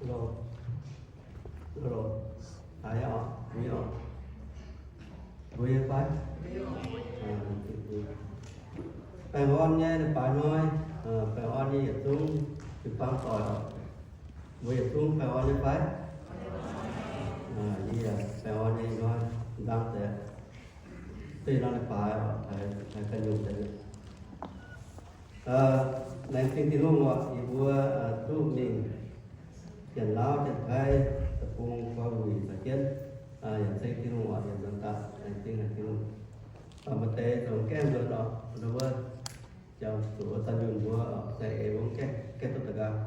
Lo, lo, lo. Haiz oc, mbuo oc. Mbuo yie fai? Baengh orn nyei leiz-baaix hnoi, baengh orn nyei yietc zungv jiu-baang doic oc. Mbuo yietc zungv baengh orn nyei fai? Yie baengh orn nyei hnoi, nzang deix. Deix nor leiz-baaix oc, haiz ganh nyungc deix. Laengz zingh Tin-Hungh oc, yie mbuo duqv mingh Janx-Lauv Janx-Taiv deic-bung gorx-youz caux jienv, yaac ceng Tin-Hungh oc, yaac nzuonx daaih laengz zingh haic Tin-Hungh. Maaih deix zoux gaengh nzuonx oc, wuov jangx zuqc wuov daaih nyunc mbuo oc, se eix mbuo gaengh, gaengh duqv da'nqaang.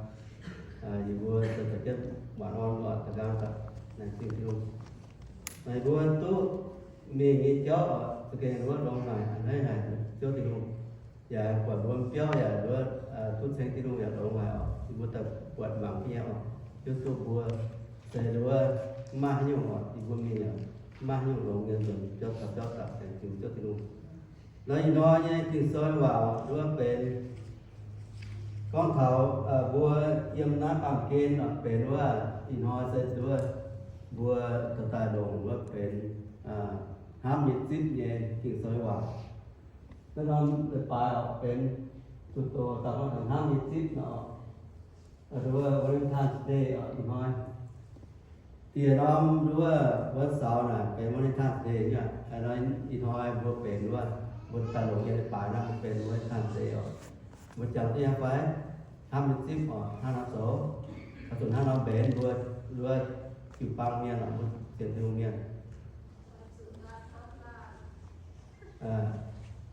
Yie mbuo se caux jienv waanc orn oc, da'nqaang daaih laengz zingh Tin-Hungh. Meih mbuo duqv mingh nyei jauv oc, za'gengh wuov longx haic, a'hneiv haic, Ziouv Tin-Hungh. Yaac buatc mbuo biauv yaac wuov duqv ceng Tin-Hungh yaac longx haic oc. Yie mbuo daaih buatc mangc nyei oc, hiuv duqv mbuo se wuov maiv maaih haaix nyungc oc, yie mbuo mingh yaac maiv maaih haaix nyungc longx nyei nzunc, biauv taux biauv daaih ceng Ziouv Tin-Hungh. Nor ih hnoi nyei Ging-Sou waac wuov benx gorngv taux mbuo yiem naaiv baamh gen oc, benx wuov ih hnoi se wuov mbuo dorh daaih longc wuov benx hnamv nyei zipv nyei Ging-Sou waac. Naaiv norm leiz-baaix oc, benx zuqc doqc daaih gorngv taux hnamv nyei zipv nor, wuov Valentine's Day oc, ih hnoi. Diex norm wuov wuov saux naaic benx Valentine's Day nyei. Ih hnoi mbuo benx wuov, mbuo daaih longc nyei leiz-baaix naaiv mbuo benx Valentine's Day oc. Mbuo jangx duqv nyei fai? Hnamv nyei zipv oc, hnangv nor zoux, oix zuqc hnangv nor mbenc mbuo, mbuo jiu-baang mienh oc, mbuo sienx Tin-Hungh mienh.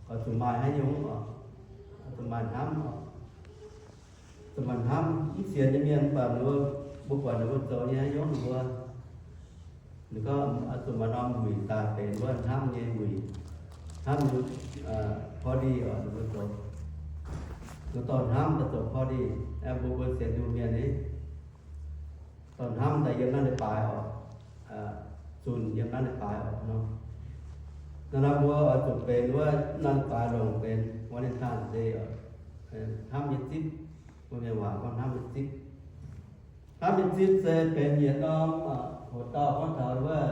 Oix zuqc maaih haaix nyungc oc, oix zuqc maaih hnamv oc. Zuqc maaih hnamv, mv sienx nyei mienh mv baac mbuo, mbuo buatc ninh mbuo zoux nyei haaix nyungc ninh mbuo, ninh gorngv oix zuqc maaih norm wuic daaih benx wuov hnamv nyei wuic, hnamv nyei พอดี oc, ninh mbuo zoux. Ninh dorh hnamv daaih zoux พอดี. Mbuo, mbuo sienx Tin-Hungh mienh ni, dorh hnamv daaih yiem naaiv leiz-baaix oc, zunh yiem naaiv leiz-baaix oc nor. Naaiv nor mbuo oix zuqc benx wuov naaiv leiz-baaix longc benx Valentine's Day oc, hnamv nyei zipv. Mbuo mienh waac gorngv hnamv nyei zipv. Hnamv nyei zipv se benx yietc norm hoc dauh gorngv taux wuov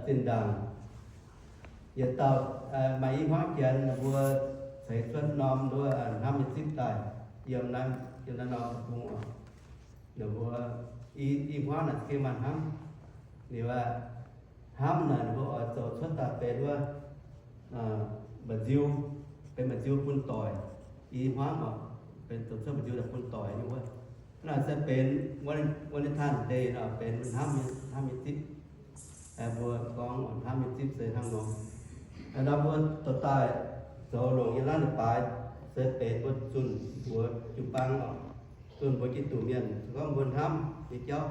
zinh ndaangc. Yietc dauh maaih i hmuangv janx ninh mbuo ceix cuotv norm wuov hnamv nyei zipv daaih yiem naaiv, yiem naaiv norm deic-bung oc. Ninh mbuo i, i hmuangv naaic za'gengh maaih hnamv. Liuz aqv, hnamv naaic ninh mbuo oix zoux cuotv daaih benx wuov mba'nziu, benx mba'nziu bun doic. I hmuangv oc, benx zoux cuotv mba'nziu daaih bun doic nyei wuov. Naaiv se benx Valentine's Day nor, benx hnamv nyei, hnamv nyei zipv. Mbuo gorngv hnamv nyei zipv se hnangv nor. Nor mbuo dorh daaih zoux longc yiem naaiv leiz-baaix se benx mbuo zunh mbuox jiu-baang oc, zunh mbuox Giduc mienh, se gorngv mbuo hnamv nyei jauv.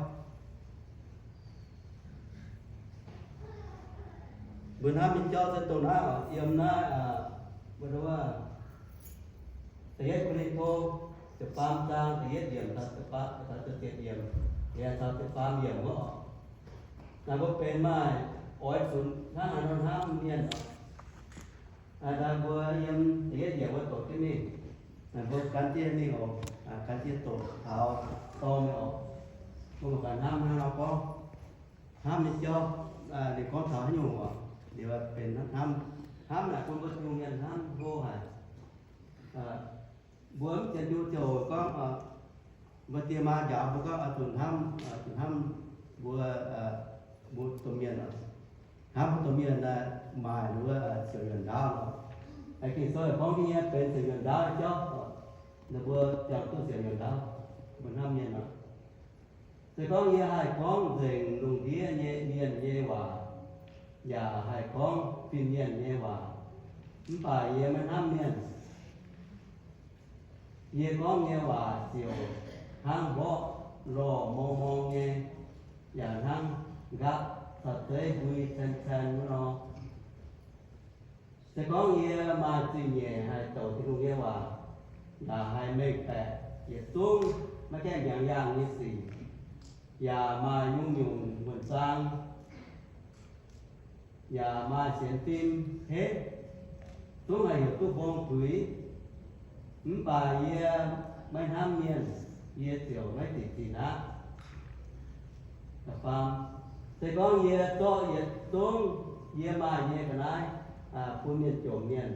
Mbuo hnamv nyei jauv se dongh naaiv oc, yiem naaiv, mbuo wuov, da'yietv Ko^lin^to ziepc faam zaang da'yietv yiemc taux ziepc, taux ziepc yiemc, yaac taux ziepc faam yiemc wuov oc. Naaiv mbuo benx maaih oix zuqc hnangv haaix nor hnamv mienh oc. Naaiv mbuo yiem da'yietv yiemc wuov doqc jienv mingh, naaiv mbuo gan jienv mingh oc, gan jienv doqc taux dorng mingh oc. Mbuo mangc gaax hnamv hnangv nor gorngv, hnamv nyei jauv, ninh gorngv taux haaix nyungc oc. Liuz benx hnamv, hnamv naaic bun mbuo Tin-Hungh mienh hnamv hlo haic. Mbuo mv sienx Tin-Hungh ziouc gorngv, mbuo die maa njaaux mbuo gorngv, zuqc hnamv, zuqc hnamv mbuo, mbuo domh mienh oc. Hnamv mbuo domh mienh naaic maaih wuov siouc yuonh ndaauv oc. Ging-Sou gorngv nyei benx siouc yuonh ndaauv nyei jauv oc. Ninh mbuo ziangh duqv siouc yuonh ndaauv, mbuo hnamv mienh oc. Se gorngv yie haih gorngv nzengc lungh ndiev nyei mienh nyei waac, yaac haih gorngv fin-mienh nyei waac, mv baac yie maiv hnamv mienh. Yie gorngv nyei waac ziouc hnangv mborqv lorh morng morng nyei, yaac hnangv nqaapv caux zeiv mbui cen cen wuov nor. Se gorngv yie maaih zingh nyeic haih douc Tin-Hungh nyei waac, yaac haih mengh baeqc yietc zungv maiv gaengh ndiangx yaangh nyei sic, yaac maaih nyungc-nyungc wuonh zaang, yaac maaih sienx fim hetv, zungv haih heuc duqv mbong puix, mv baac yie maiv hnamv mienh, yie ziouc maiv dingc zinh aqv. Da'faam, se gorngv yie zorqv yietc zungv yie maaih nyei ga'naaiv bun mienh jomc mienh,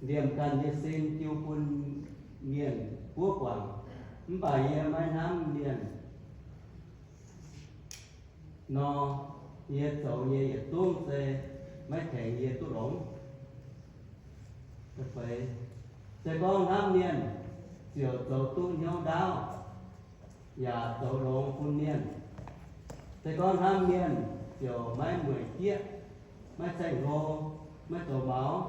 liemh ganh nyei sin jiu bun mienh buov guangc, mv baac yie maiv hnamv mienh nor, yie zoux nyei yietc zungv se maiv tengx yie duqv longx. Se gorngv hnamv mienh ziouc zoux duqv hnyouv ndaauv, yaac zoux longx bun mienh. Se gorngv hnamv mienh ziouc maiv mueic jieqv, maiv saeng-hlo, maiv zoux maux.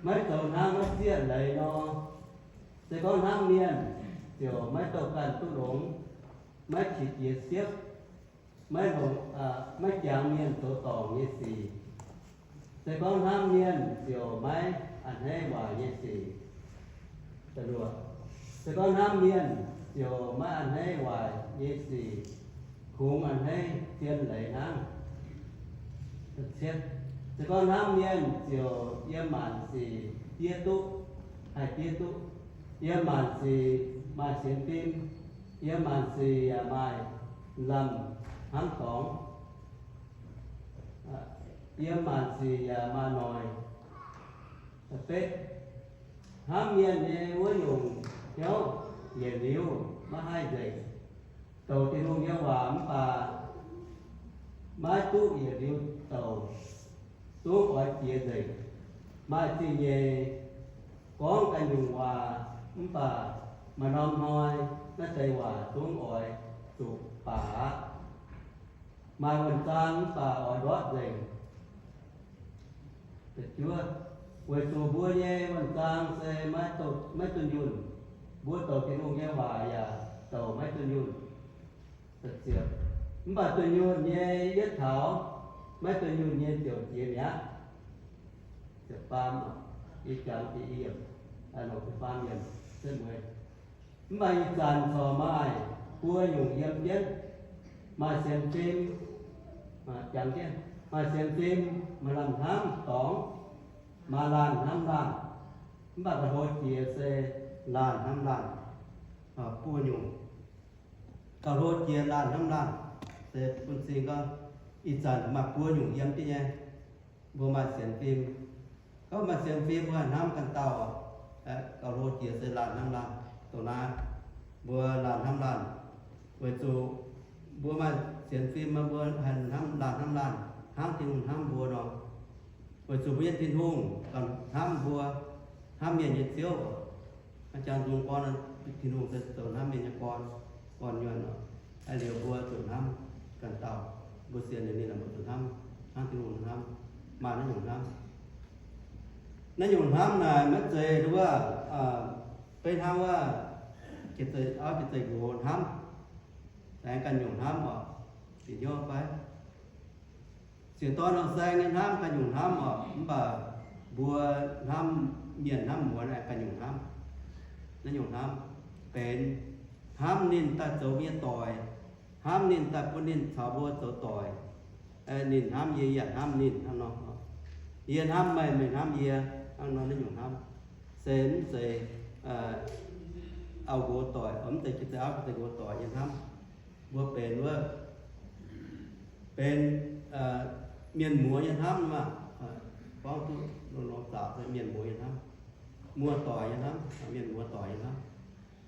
Maiv zoux hnangv maiv zieqv leiz nor, se gorngv hnamv mienh ziouc maiv douh ganh duqv longx, maiv qiex jiez siepv, maiv longc, maiv jangx mienh zoux dorngc nyei sic. Se gorngv hnamv mienh ziouc maiv a'hneiv waaic nyei sic. Se gorngv hnamv mienh ziouc maiv a'hneiv waaic nyei sic, kungx a'hneiv zien leiz hnangv. Se gorngv hnamv mienh ziouc yiem maanc sic diev duqv, haih diev duqv. Yiem maanc sic maaih sienx fim, yiem maanc sic yaac maaih lamh hnamv dorngx. Yiem maanc sic yaac maaih noic. Betv, hnamv mienh nyei wuov nyungc hnyouv yietc liuz maiv haih nzengc. Douc Tin-Hungh nyei waac mv baac maiv duqv yietc liuz douc, zungv oix jiex nzengc. Maaih zingh nyeic gorngv ganh nyungc waac mv baac maaih norm hnoi naaiv deix waac zungv oix zuqc baac aqv. Maaih wuonh zaang mv baac oix ndortv nzengc. Weic zuqc mbuo nyei wuonh zaang se maiv dunh yunh. Mbuo douc Tin-Hungh nyei waac yaac douc maiv dunh yunh. Mv baac dunh yunh nyei yietv taux, maiv dunh yunh nyei ziouc jiex mi'aqv. Mv baac ih zanc corc maaih buo nyungc yiem jienv, maaih sienx fim, maaih sienx fim, maaih lamh hnamv dorngx, maaih laanh hnamv laanh. Mv baac gauh hlo jiex se laanh hnamv laanh, buo nyungc. Gauh hlo jiex laanh hnamv laanh, se bun cing gorngv ih zanc maaih buo nyungc yiem jienv nyei. Mbuo maaih sienx fim, gorngv maaih sienx fim mbuo haih hnamv ganh dauh. Gauh hlo jiex se laanh hnamv laanh. Dongh naaiv mbuo laanh hnamv laanh, weic zuqc mbuo maaih sienx fim, mbuo haih hnamv laanh hnamv laanh hnangv Tin-Hungh hnamv mbuo nor. Weic zuqc mbuo yiem Tin-Hungh ganh hnamv mbuo, hnamv mienh nyei Ziouv. Hnangv jang nzung gorngv, Tin-Hungh se zoux hnamv mienh nyei gorn, gorn-nyuonh. Aa, liuz mbuo zuqc hnamv ganh dauh. Mbuo sienx liuz ninh, mbuo zuqc hnamv hnangv Tin-Hungh hnamv, maaih naaiv nyungc hnamv. Naaiv nyungc hnamv naaic maiv zeiz wuov, beiv hnangv wuov, auv jiex zeiv nqox hnamv, aengx ganh nyungc hnamv oc, bieqc hnyouv fai? Sieqv dorn nor saeng nyei hnamv ganh nyungc hnamv oc, mv baac mbuo hnamv mienh hnamv muonz aengx ganh nyungc hnamv. Naaiv nyungc hnamv benx hnamv ninh daaih zoux mbuo nyei doic, hnamv ninh daaih bun ninh caux mbuo zoux doic. Ninh hnamv yie, yie yaac hnamv ninh hnangv nor. Yie hnamv meih, meih hnamv yie hnangv nor. Naaiv nyungc hnamv se mv zeiz auv nqox doic, mv zeiz jiex zeiv auv jiex zeiv nqox doic nyei hnamv. Mbuo benx wuov, benx mienh muoz nyei hnamv maah. Gorngv duqv longx-longx zaqc se mienh muoz nyei hnamv, muoz-doic nyei hnamv, mienh muoz-doic nyei hnamv.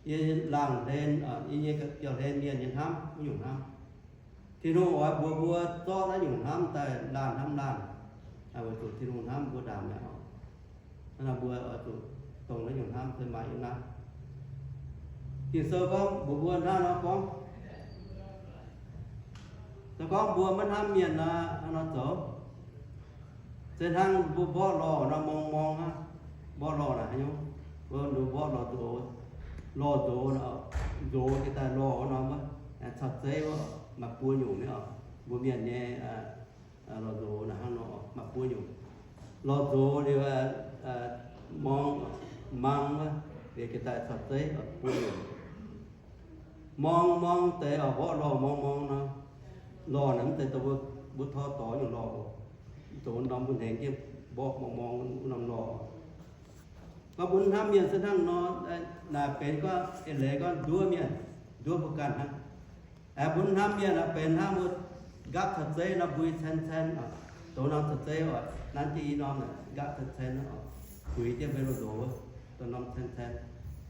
Yie laanh hlen, yie nyei biauv hlen mienh nyei hnamv, wuov nyungc hnamv. Tin-Hungh oix mbuox mbuo zorqv naaiv nyungc hnamv daaih laanh hnamv laanh, weic zuqc Tin-Hungh hnamv mbuo ndaangc mi'aqv. Hnangv naaic mbuo oix zuqc dongh naaiv nyungc hnamv se maaih yiem naaiv. Ging-Sou gorngv mbuox mbuo hnangv nor gorngv, se gorngv mbuo maiv hnamv mienh nor, hnangv nor zoux, se hnangv mbuo mborqv lorh nor, morng morng hnangv, mborqv lorh naaic haaix nyungc, mbuo nduqc mborqv lorh nzox, lorh nzox, nzox jiex daaih lorh wuov norm wuov, caux zeiv wuov, maaih buo nyungc nyei oc. Mbuo mienh nyei lorh nzox naaic hnangv nor maaih buo nyungc. Lorh nzox liuz, morng, mang wuov, liuz jiex daaih caux zeiv buo nyungc. Morng morng deix oc, mborqv lorh morng morng nor, lorh naaic mv zeiz dongh mbuo tor dorngx nyungc lorh oc. Zoux norm mbuo hnengx jienv mborqv morng morng wuov norm lorh. Gorngv mbuo hnamv mienh se hnangv nor, naaic benx gorngv eix leiz gorngv nduov mienh, nduov mbuo ganh hnangv. Aengx mbuo hnamv mienh aeqv, benx hnangv mbuo nqaapv caux zeiv nor mbui cen-cen oc. Dongh norm caux zeiv oc, nanv jienv i norm nqaapv cen-cen oc, puix jienv mbuo loz-ndoqc wuov, dongh norm cen-cen,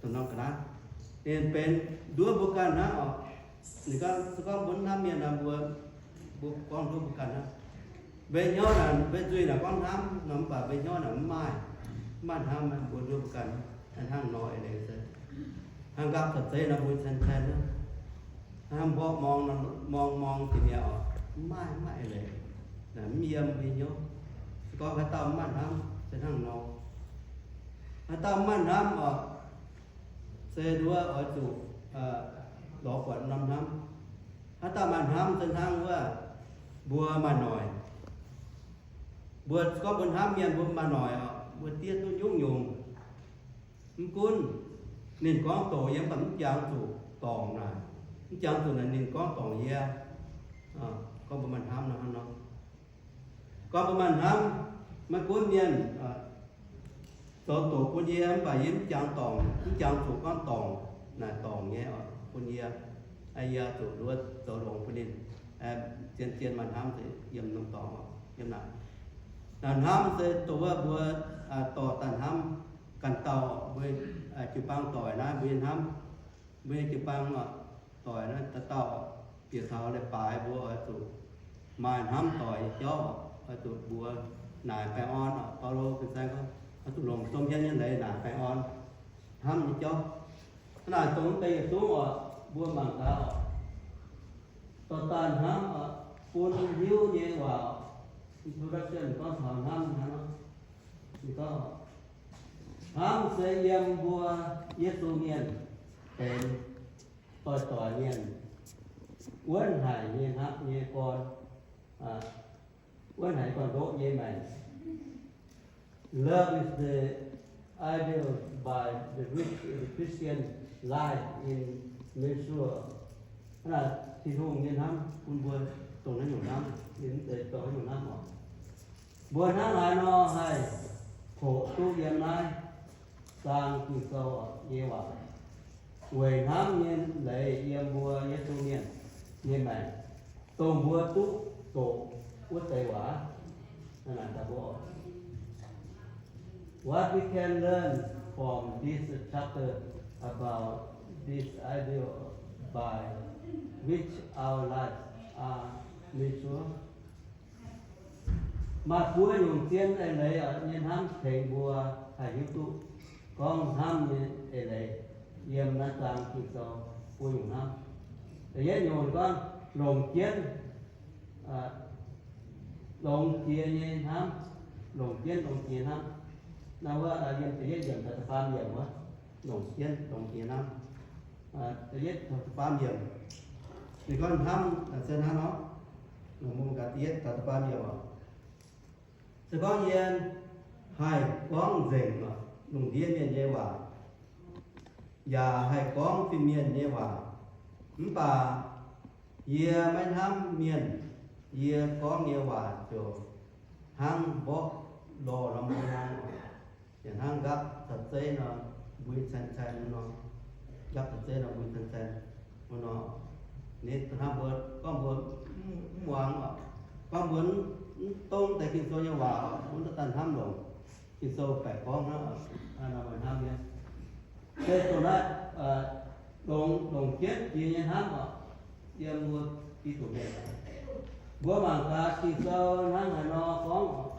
dongh norm ga'naaiv. Ninh benx nduov mbuo ganh hnangv oc. Ninh gorngv, se gorngv mbuo hnamv mienh nor, mbuo, mbuo gorngv nduov mbuo ganh hnangv. Mbuo hnyouv naaic, mbuo nzuih naaic gorngv hnamv nor, mv baac mbuo hnyouv naaic mv maaih, mv maaih hnamv, mbuo nduov mbuo ganh hnangv nor eix leiz se hnangv nqaapv caux zeiv nor mbui cen-cen hnangv. Hnangv mborqv morng, morng, morng jiex mi'aqv oc, mv maaih, mv maaih eix leiz, mv yiem mbuo hnyouv. Se gorngv haaix dauh mv maaih hnamv se hnangv nor. Haaix dauh mv maaih hnamv oc, se nduov oix zuqc lorz buatc norm hnamv. Haaix dauh maaih hnamv se hnangv wuov mbuo maaih noic. Mbuo gorngv mbuo hnamv mienh mbuo maaih noic oc, mbuo diev duqv nyungc-nyungc. Mv gunv ninh gorngv doqc yie mv baac mv jangx zuqc dorngc naaic, mv jangx zuqc naaic ninh gorngv dorngc yie. Gorngv mbuo maaih hnamv nor hnangv nor. Gorngv mbuo maaih hnamv, maiv gunv mienh zoux doqc bun yie mv baac yie mv jangx dorngc, mv jangx zuqc gorngv dorngc naaic dorngc nyei oc bun yie. Yie zuqc nduov zoux longx bun ninh. Zien-zien maaih hnamv se yiem norm dorngx oc, yiem naaic. Naaic hnamv se dongh wuov mbuo dorh daaih hnamv ganh dauh mbuo jiu-baang doic naaiv mbuo nyei hnamv, mbuo nyei jiu-baang doic naaiv dauh dauh bieqc taux leiz-baaix mbuo oix zuqc maaih hnamv doic nyei jauv oc, oix zuqc mbuox naaic baengh orn oc. Baulo fin-saeng gorngv oix zuqc longc domh hmien nyei leiz naaic baengh orn hnamv nyei jauv. Hnangv naaic dongh mv deix yietc zungv oc, mbuo mangc gaax oc, dorh daaih hnamv oc, bun hiuv nyei waac. Introduction gorngv taux hnamv hnangv nor, ninh gorngv, hnamv se yiem mbuo Yesu mienh benx doic-doic mienh wuonv haic nyei hnamv nyei gorn, wuonv haic gorn-ndoqv nyei maengc. Love is the ideal by the which the Christian life in measure. Hnangv naaic Tin-Hungh nyei hnamv bun mbuo dongh naaiv nyungc hnamv, ninh mv zeiz dongh naaiv nyungc hnamv oc. Mbuo hnangv haaix nor haih hoqc duqv yiem naaiv zaang Ging-Sou nyei waac? Weic hnamv nyei leiz yiem mbuo Yesu mienh nyei maengc, dongh mbuo duqv doqc wuov deix waac. What we can learn from this chapter about this ideal by which our lives are measured? Maaih buo nyungc zien eix leiz nyei hnamv tengx mbuo haih hiuv duqv gorngv hnamv nyei eix leiz yiem naaiv zaang Ging-Sou. Buo nyungc hnamv. Da'yietv nyungc gorngv longc jienv, longx jiex nyei hnamv, longc jienv longx jiex hnamv. Naaiv wuov yiem da'yietv yiemc taux da'faam yiemc wuov, longc jienv longx jiex hnamv. Da'yietv taux da'faam yiemc, ninh gorngv hnamv se hnangv nor, mbuo gaax da'yietv taux da'faam yiemc oc. Se gorngv yie haih gorngv nzengc lungh ndiev mienh nyei waac, yaac haih gorngv fin-mienh nyei waac, mv baac yie maiv hnamv mienh, yie gorngv nyei waac ziouc hnangv mborqv lorh norm mbuo hnangv, yaac hnangv nqaapv caux zeiv nor, mbui caen-caen wuov nor. Nqaapv caux zeiv nor, mbui caen-caen wuov nor. Ninh hnamv mbuo, gorngv mbuo mv muangx oc, gorngv mbuo mv dongv deix Ging-Sou nyei waac oc, mbuo mv daaih hnamv longc Ging-Sou baeqc gorngv hnangv oc, nor mbuo hnamv nyei. Se dongh naaiv, longc, longc jienv jiex nyei hnamv oc, yiem mbuo Giduc mienh. Mbuo mangc gaax Ging-Sou hnangv haaix nor gorngv oc.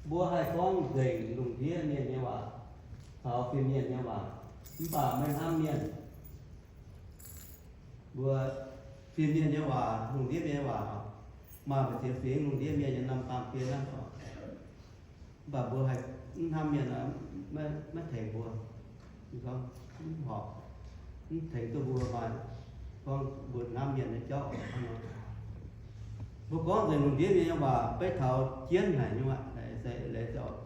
Mbuo haih gorngv nzengc lungh ndiev mienh nyei waac caux fin-mienh nyei waac, mv baac maiv hnamv mienh. Mbuo fin-mienh nyei waac, lungh ndiev mienh nyei waac, maaih mbu'ziex fingx lungh ndiev mienh nyei norm baamh gen naaiv oc. Mv baac mbuo haih mv hnamv mienh, maiv tengx mbuo, mv horpc, mv tengx duqv mbuo maaih gorngv mbuo hnamv mienh nyei jauv hnangv nor. Mbuo gorngv nzengc lungh ndiev mienh nyei waac beiv taux jienv haic nyei aqv. Leiz se oc,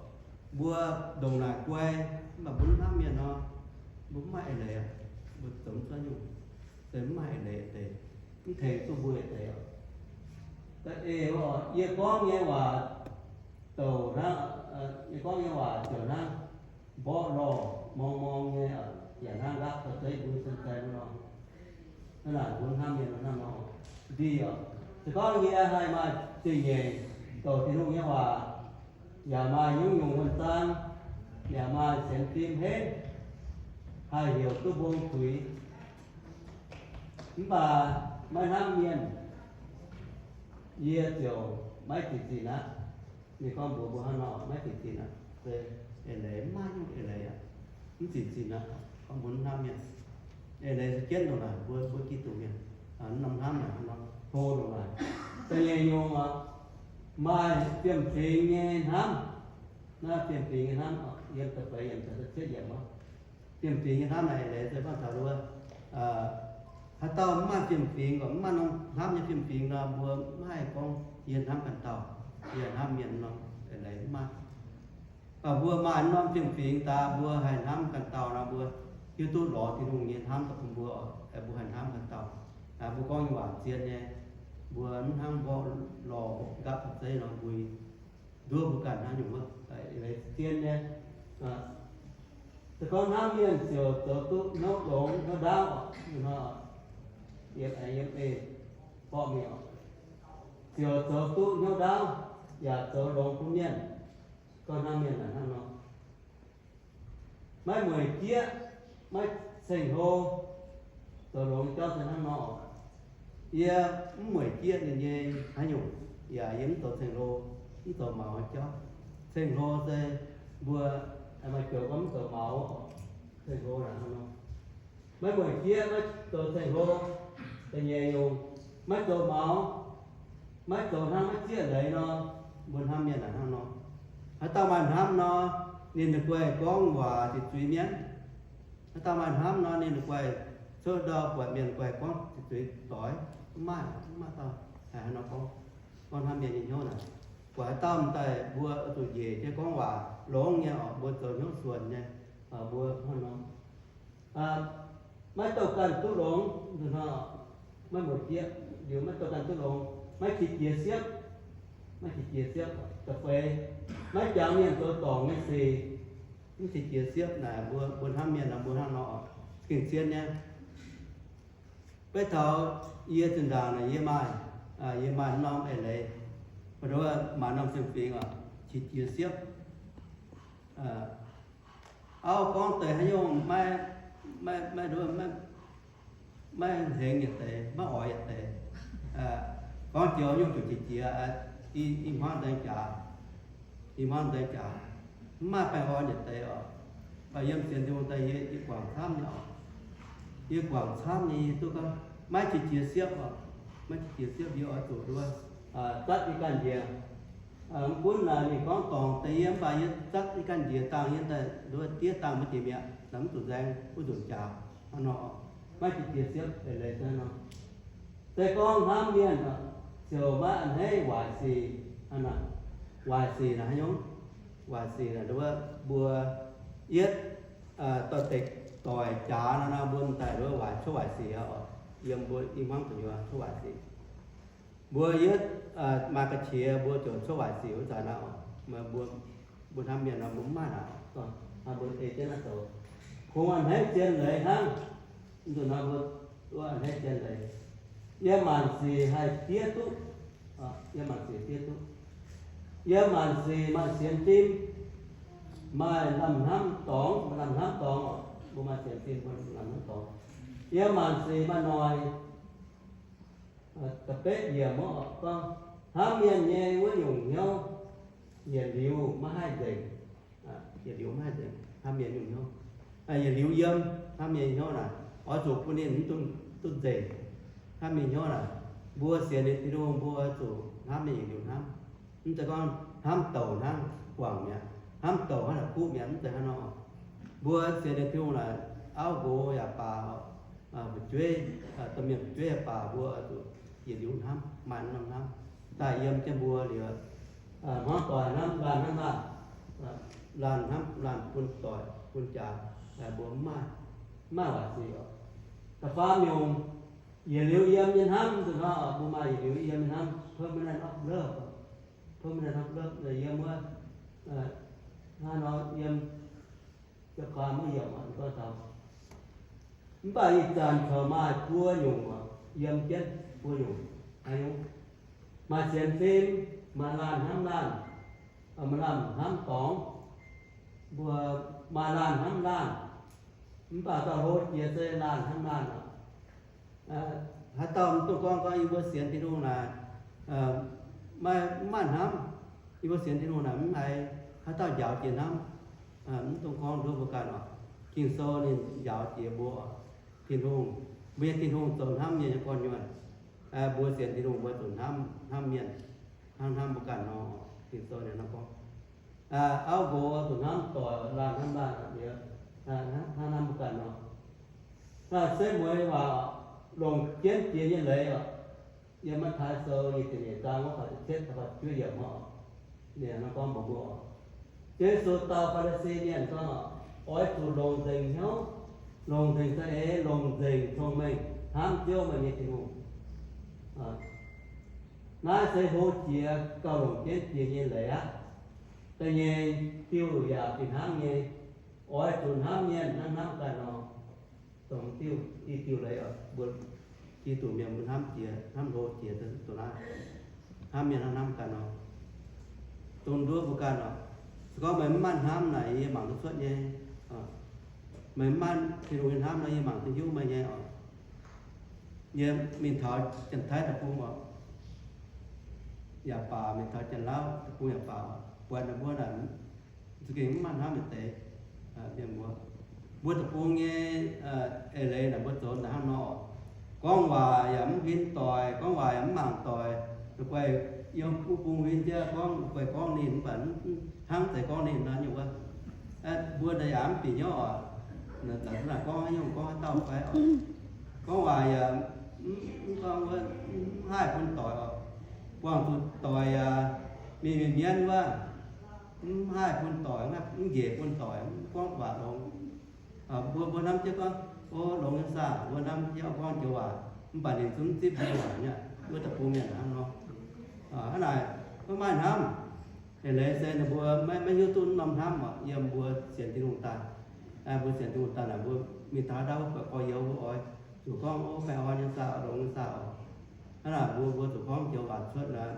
mbuo ndongc naaic guai, mv baac mbuo mv hnamv mienh nor, mbuo mv maaih eix leiz, mbuo zoux mv duqv nyungc, se mv maaih eix leiz deix, mv tengx duqv mbuo eix leiz oc. Da'eix oc, yie gorngv nyei waac douc hnangv, yie gorngv nyei waac ziouc hnangv mborqv lorh morng morng nyei, yaac hnangv nqaapv da'zeiv mbuo cen-zaeng nor. Hnangv naaic mbuo hnamv mienh hnangv nor. Ndie oc, se gorngv yie haih maaih zingh nyeic douc Tin-Hungh nyei waac, yaac maaih nyungc-nyungc wuonh zaang, yaac maaih sienx fim henv, haih heuc duqv mbong zuiz, mv baac maiv hnamv mienh, yie ziouc maiv zinh zinh aqv. Ninh gorngv mbuox mbuo hnangv nor, maiv zinh zinh aqv. Se eix leiz, mv maaih nyungc eix leiz aqv. Mv zinh zinh aqv. Gorngv mbuo mv hnamv mienh, eix leiz se jienv ndongc naaic, mbuo, mbuo Giduc mienh, mv norm hnamv naaic, hlo ndongc naaic. Da'nyeic nyungc oc, maaih fiem-fingx nyei hnamv. Naaiv fiem-fingx nyei hnamv oc, yiem da'feix yiemc taux da'cietv yiemc oc. Fiem-fingx nyei hnamv naaic eix leiz se gorngv taux wuov, haaix dauh mv maaih fiem-fingx, mv maaih norm hnamv nyei fiem-fingx nor, mbuo mv haih gorngv yie hnamv ganh dauh, yie hnamv mienh nor, eix leiz mv maaih. Mv baac mbuo maaih norm fiem-fingx daaih, mbuo haih hnamv ganh dauh nor, mbuo hiuv duqv lorz Tin-Hungh nyei hnamv daaih bun mbuo, mbuo haih hnamv ganh dauh. Mbuo gorngv nyei waac zien nyei, mbuo mv hnangv mborqv lorh nqaapv da'zeiv nor, mbui nduov mbuo ganh hnangv nyungc wuov, eix leiz zien nyei. Se gorngv hnamv mienh ziouc zoux duqv hnyouv longx hnyouv ndaauv oc. Yiem, yiem eix borqv mingh oc, ziouc zoux duqv hnyouv ndaauv, yaac zoux longx bun mienh. Gorngv hnamv mienh naaic hnangv nor, maiv mueic jieqv, maiv ceng-hlo, zoux longx jauv se hnangv nor. Yie mv mueic jieqv ninh nyei haaix nyungc, yaac yie mv zoux ceng-hlo, mv zoux maux jauv. Ceng-hlo se mbuo maaih joux gorngv mv zoux maux, ceng-hlo naaic hnangv nor. Maiv mueic jieqv, maiv zoux ceng-hlo, da'nyeic nyungc, maiv zoux maux, maiv zoux hnangv maiv zieqv leiz nor, mbuo hnamv mienh naaic hnangv nor. Haaix dauh maaih hnamv nor, ninh guai gorngv waac diqc zuiz mienh. Haaix dauh maaih hnamv nor, ninh guai cuotv ndau buatc mienh guai gorngv diqc zuiz doix. Mv maaih, mv maaih dauh haih hnangv nor gorngv, gorngv hnamv mienh nyei hnyouv naaic. Buatc haaix dauh m'daaih mbuo zuqc njiec jienv gorngv waac longx nyei oc, mbuo zoux hnyouv suonc nyei, mbuo hnangv nor. Maiv douh ganh duqv longx, maiv mueic jieqv liuz maiv douh ganh duqv longx, maiv qiex jiez siepv, maiv qiex jiez siepv. Da'feix, maiv jangx mienh zoux dorngc nyei sic, mv qiex jiez siepv naaic mbuo, mbuo hnamv mienh nor mbuo hnangv nor, gengh zien nyei. Beiv taux yie zinh ndaangc naaic yie maaih, yie maaih norm eix leiz, maaih norm fiem-fingx oc, qiex jiez siepv. Auv gorngv deix haaix nyungc maiv, maiv, maiv, maiv hengx yietc deix, maiv oix yietc deix. Gorngv joux nyungc zuqc qiex jiez, i hmuangv nzaeng jaax, i hmuangv nzaeng jaax, mv maaih baengh orn yietc deix oc. Yiem sienx Tin-Hungh daaih yie, yie guangc camv nyei oc. Yie guangc camv nyei, yie duqv gorngv maiv qiex jiez siepv oc. Maiv qiex jiez siepv, yie oix zuqc nduov zatv yie ganh njiec. Mv gunv naaic ninh gorngv dorngc deix yie, mv baac yie zatv yie ganh njiec dangh yie daaih nduov diev dangh maiv jiex mi'aqv, mv zuqc nzaeng, mv zuqc jaax hnangv nor. Maiv qiex jiez siepv eix leiz hnangv nor. Se gorngv hnamv mienh ziouc maiv a'hneiv waaic sic. Waaic sic naaic haaix nyungc? Waaic sic naaic nduov mbuo yietv dorh deix doic jaax nor, mbuo m'daaih nduov waaic cuotv waaic sic oc. Yiem mbuo i hmuangv gu'nyuoz cuotv waaic sic. Mbuo yietv maaih ga'qiex mbuo ziouc cuotv waaic sic wuov zanc naaic oc. Mbuo, mbuo hnamv mienh nor mbuo mv maaih naaic oc. Mbuo ei jienv naaiv zoux, kungx a'hneiv zien leiz hnangv. Mv zuqc nor mbuo duqv a'hneiv zien leiz. Yiem maanc sic haih diev duqv. Yiem maanc sic diev duqv. Yiem maanc sic maaih sienx fim, maaih lamh hnamv dorngx, maaih lamh hnamv dorngx oc. Mbuo maaih sienx fim, maaih lamh hnamv dorngx. Yiem maanc sic maaih noic. Da'betv yiemc oc, gorngv hnamv mienh nyei wuov nyungc hnyouv, yietc liuz maiv haih nzengc. Yietc liuz maiv haih nzengc, hnamv mienh nyungc hnyouv. Yietc liuz yiem hnamv mienh hnyouv naaic, oix zuqc bun ninh mv duqv nzengc. Hnamv mienh hnyouv naaic, mbuo sienx liuz Tin-Hungh mbuo oix zuqc hnamv mienh yietc liuz hnamv. Mv zeiz gorngv hnamv douc hnangv guangc mi'aqv, hnamv douc hnangv la'kuqv mi'aqv, mv zeiz hnangv nor. Mbuo sienx liuz Tin-Hungh naaic, auv nqox yaac baac, fu'jueiv, domh mienh fu'jueiv yaac baac, mbuo oix zuqc yietc liuz hnamv, maaih norm hnamv daaih yiem jienv mbuo liuz, hmuangv doic hnamv laanh hnamv laanh, laanh hnamv laanh bun doic bun jaax, mbuo mv maaih, mv maaih waaic sic oc. Da'faam nyungc, yietc liuz yiem nyei hnamv, mv zuqc nor, mbuo maaih yietc liuz yiem nyei hnamv, permanent of love, permanent of love, yiem wuov, hnangv nor yiem Jauv-gorn maiv yiemc oc, gorngv taux. Mv baac ih zanc corc maaih buo nyungc oc, yiem jienv buo nyungc. Haaix nyungc? Maaih sienx fim, maaih laanh hnamv laanh, maaih laanh hnamv dorngx. Mbuo maaih laanh hnamv laanh, mv baac dauh hlo jiex se laanh hnamv laanh oc. Haaix dauh mv dungx gorngv, gorngv yie mbuo sienx Tin-Hungh naaic, maiv, mv maaih hnamv. Yie mbuo sienx Tin-Hungh naaic mv haiz haaix dauh njaaux jiex hnamv. Mv dungx gorngv nduov mbuo ganh oc. Ging-Sou ninh njaaux jiex mbuo oc. Tin-Hungh, mbuo nyei Tin-Hungh zoux hnamv mienh nyei gorn-nyuonh. Mbuo sienx Tin-Hungh mbuo zuqc hnamv, hnamv mienh, hnamv, hnamv mbuo ganh nor. Ging-Sou ninh hnangv gorngv. Auv nqox zuqc hnamv doic, laanh hnamv laanh, hnamv, hnamv mbuo ganh nor. Se mueiz waac, longc jienv jiex nyei leiz oc. Yiem Matv^taai Sou nyei ziepc nyeic zaang wuov faah ziepc cietv, faah ziepc juov yiemc oc. Ninh hnangv gorngv mbuox mbuo oc. Yesu dau Faa^li^si mienh gorngv oc, oix zuqc longc nzengc hnyouv, longc nzengc za'eix, longc nzengc cong-mengh hnamv Ziouv, meih nyei Tin-Hungh. Naaiv se hlo jiex gauh longc jienv jiex nyei leiz aqv. Da'nyeic diuh yaac fih hnangv nyei, oix zuqc hnamv mienh hnangv hnamv ganh nor. Dongh diuh, i diuh leiz oc, mbuo Giduc mienh mbuo hnamv jiex, hnamv hlo jiex duqv naaiv. Hnamv mienh hnangv hnamv ganh nor. Dongh nduov mbuo ganh oc. Se gorngv meih mv maaih hnamv naaic, yie mangc duqv cuotv nyei. Meih mv maaih Tin-Hungh nyei hnamv nor, yie mangc duqv hiuv meih nyei oc. Yie mingh taux Janx-Taiv deic-bung oc, yaac baac, mingh taux Janx-Lauv deic-bung yaac baac, buatc ninh mbuo naaic za'gengh mv maaih hnamv yietc deix. Mienh mbuo, mbuo deic-bung nyei eix leiz naaic mbuo zoux daaih hnangv nor oc. Gorngv waac yaac mv huin doic, gorngv waac yaac mv mangc doic. Guei yiem wuov bung huin jienv gorngv, guei gorngv ninh mv baac hnangv zeiz gorngv ninh nor nyungc wuov. Mbuo naaic yaac mv bieqc hnyouv oc, naaic gorngv haaix nyungc, gorngv haaix dauh fai oc. Gorngv waac yaac mv, mv gorngv wuov, mv haih bun doic oc. Buangh zuqc doic yaac mingh mienh mienv wuov, mv haih bun doic, mv njiec bun doic, mv gorngv waac longx. Mbuo, mbuo hnamv jienv gorngv, o, longx nyei saah, mbuo hnamv jienv gorngv joux waac, mv baac ninh zungv mv zipv joux waac nyei. Mbuo deic-bung mienh hnangv nor. Hnangv naaic, maiv maaih hnamv. Eix leiz se ninh mbuo maiv, maiv hiuv duqv norm hnamv oc. Yiem mbuo sienx Tin-Hungh daaih, mbuo sienx Tin-Hungh daaih naaic, mbuo mingh taux haaix dauh wuov gorx-youz mbuo oix zuqc gorngv, o, baengh orn nyei saah, longx nyei saah oc. Hnangv naaic mbuo, mbuo zuqc gorngv joux waac cuotv naaic.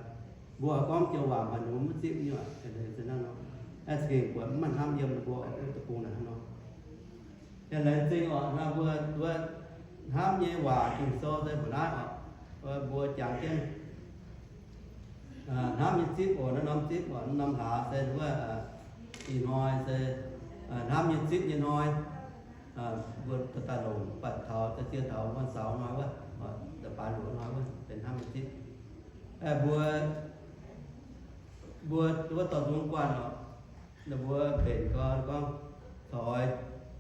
Mbuo oix gorngv joux waac mv baac ninh mbuo mv zipv nyei oc. Eix leiz se hnangv nor. Za'gengh buatc mv maaih hnamv yiem mbuo oc, wuov deic-bung naaic hnangv nor. Laengz zingh oc, mbuo, mbuo hnamv nyei waac Ging-Sou se mbuo naaiv oc, mbuo jangx jienv. Hnamv nyei zipv oc, naaiv norm zipv oc, norm hlaax se wuov, ih hnoi se hnamv nyei zipv nyei hnoi. Mbuo daaih longc mv baac taux, da'zien taux วันเสาร์ hnoi wuov, da'baaix luoqc hnoi wuov benx hnamv nyei zipv. Mbuo, mbuo wuov dorh nzung guanh oc. Ninh mbuo mbenc gau gorngv, corc oix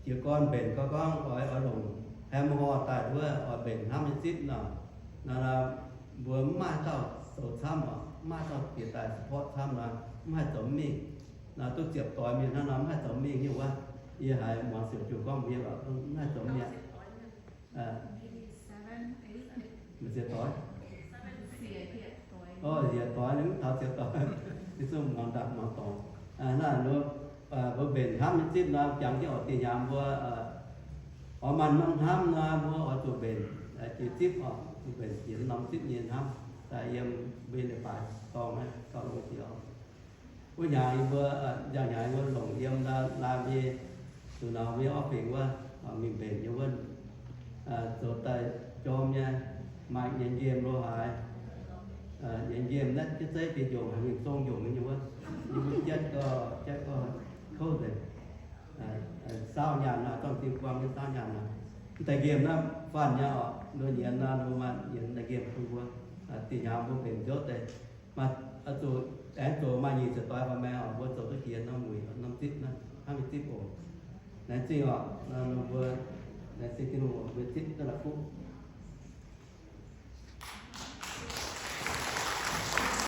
jiez gorn mbenc gau gorngv oix, oix longc hemx horh daaih wuov oix mbenc hnamv nyei zipv nor. Naaiv mbuo mv maaih dauh zoux camv oc, mv maaih dauh bieqc daaih support camv nor, mv haih zoux mingh. Naaiv duqv ziepc doix mienh hnangv nor mv haih zoux mingh nyei wuov. Yie haiz muangx siouc juoh gorngv mbuox yie, mv haih zoux mingh. Maaih ziepc doix? O, ziepc doix, ninh mv taux ziepc doix, ninh zungv muangx daaih muangx dorngx. Naaiv mbuo mbenc hnamv nyei zipv nor, jangx jienv oix dinh hnyangx mbuo oix maaih norm hnamv nor, mbuo oix zuqc mbenc jiex zipv oc, zuqc mbenc jiex norm zipv nyei hnamv daaih yiem mbuo nyei leiz-baaix dorngh naaiv gauh longx jiex oc. Wuov hnyangx yie mbuo, njang hnyangx yie mbuo longc yiem Laanh Mbiei, zuqc naux mbuo nyei orph fingx wuov, mingh mbenc nyei wuov, zoux daaih jorm nyei, maaih nyienx nqemh lo haaix, nyienx nqemh naaiv jienv zeiv diex njongc haic, mingh zong njongc nyei wuov, yie mbuo jatv gau, jatv gau kouv nzengc. Saauv nyaanh nor, zorng-zingh buang nyei saauv nyaanh nor, mv deix nqemh naaiv faanh nyei oc, nduov nyienx nor, nduov maaih nyienx deix nqemh bun mbuo, dinh hnyangx mbuo mbenc nziouv deix. Maaih zuqc aengx zoux maaih nyic ziepc doix faaux maengx oc, mbuo zoux duqv jiex norm wuic, norm zipv naaiv, hnamv nyei zipv oc. Laengz zingh oc, mbuo laengz zingh Tin-Hungh oc, mbuo zipv duqv la'kuqv.